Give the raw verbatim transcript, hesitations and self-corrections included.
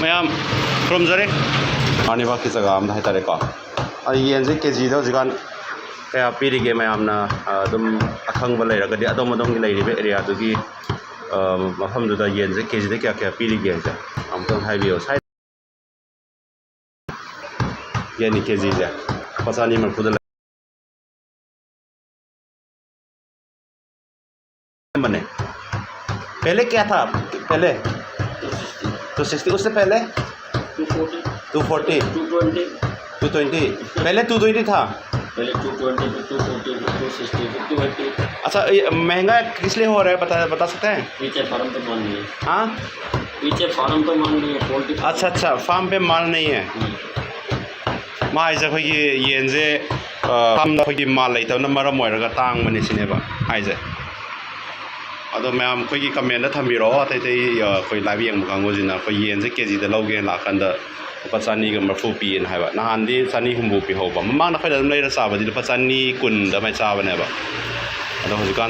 ꯃꯌꯥꯝ ꯈꯨꯔꯨꯝꯖꯔꯤ꯫ ꯑꯥꯔꯅꯤꯕꯥꯛꯀꯤ ꯖꯒꯥ ꯑꯝꯗ ꯍꯥꯏꯇꯥꯔꯦꯀꯣ꯫ ꯑ, ꯌꯦꯟꯁꯦ ꯀꯦꯖꯤꯗ ꯍꯧꯖꯤꯛꯀꯥꯟ ꯀꯌꯥ ꯄꯤꯔꯤꯒꯦ? ꯃꯌꯥꯝꯅ, ꯑ, ꯑꯗꯨꯝ ꯑꯈꯪꯕ ꯂꯩꯔꯒꯗꯤ ꯑꯗꯣꯝ ꯑꯗꯣꯝꯒꯤ ꯂꯩꯔꯤꯕ ꯑꯦꯔꯤꯌꯥꯗꯨꯒꯤ, ꯑ, ꯃꯐꯝꯗꯨꯗ ꯌꯦꯟꯁꯦ ꯀꯦꯖꯤꯗ ꯀꯌꯥ ꯀꯌꯥ ꯄꯤꯔꯤꯒꯦ ꯍꯥꯏꯁꯦ ꯑꯃꯨꯛꯇꯪ ꯍꯥꯏꯕꯤꯌꯨ꯫ ꯁꯥꯏ-, ꯌꯦꯟꯒꯤ ꯀꯦꯖꯤꯁꯦ ꯂꯨꯄꯥ ꯆꯅꯤ ꯃꯔꯤꯐꯨꯗ ꯂꯩ꯫ बने। पहले क्या था? पहले टू सिक्सटी, उससे पहले two forty, two forty, two twenty. Two twenty. पहले टू ट्वेंटी था। पहले टू ट्वेंटी, फिर टू फोर्टी, फिर टू सिक्सटी, फिर टू एटी। अच्छा, ये महंगा किस लिए हो रहा है, बता, बता सकते हैं? पीछे फार्म पे माल नहीं है। हाँ। पीछे फार्म पे माल नहीं है, पोल्ट्री फार्म। अच्छा, अच्छा, फार्म पे माल नहीं है। हम्म। ꯃꯥ ꯍꯥꯏꯁꯦ ꯑꯩꯈꯣꯏꯒꯤ ꯌꯦꯟꯁꯦ, ꯑ, ꯐꯥꯔꯝꯗ ꯑꯩꯈꯣꯏꯒꯤ ꯃꯥꯜ ꯂꯩꯇꯕꯅ ꯃꯔꯝ ꯑꯣꯏꯔꯒ ꯇꯥꯡꯕꯅꯤ ꯁꯤꯅꯦꯕ ꯍꯥꯏꯁꯦ꯫ ꯑꯗꯣ ꯃꯌꯥꯝ ꯑꯩꯈꯣꯏꯒꯤ ꯀꯃꯦꯟꯗ ꯊꯝꯕꯤꯔꯛꯑꯣ, ꯑꯇꯩ ꯑꯇꯩ, ꯑ, ꯑꯩꯈꯣꯏ ꯂꯥꯏꯚ ꯌꯦꯡꯕ ꯀꯥꯡꯕꯨꯁꯤꯅ ꯑꯩꯈꯣꯏ ꯌꯦꯟꯁꯦ ꯀꯦꯖꯤꯗ ꯂꯧꯒꯦꯅ ꯂꯥꯛꯑꯀꯥꯟꯗ ꯂꯨꯄꯥ ꯆꯅꯤꯒ ꯃꯔꯤꯐꯨ ꯄꯤꯌꯦꯅ ꯍꯥꯏꯕ꯫ ꯅꯍꯥꯟꯗꯤ ꯆꯅꯤ ꯍꯨꯝꯐꯨ ꯄꯤꯍꯧꯕ꯫ ꯃꯃꯥꯡꯗ ꯑꯩꯈꯣꯏꯗ ꯑꯗꯨꯝ ꯂꯩꯔ ꯆꯥꯕꯗꯤ ꯂꯨꯄꯥ ꯆꯅꯤ ꯀꯨꯟ ꯑꯗꯨꯃꯥꯏꯅ ꯆꯥꯕꯅꯦꯕ꯫ ꯑꯗꯣ ꯍꯧꯖꯤꯛꯀꯥꯟ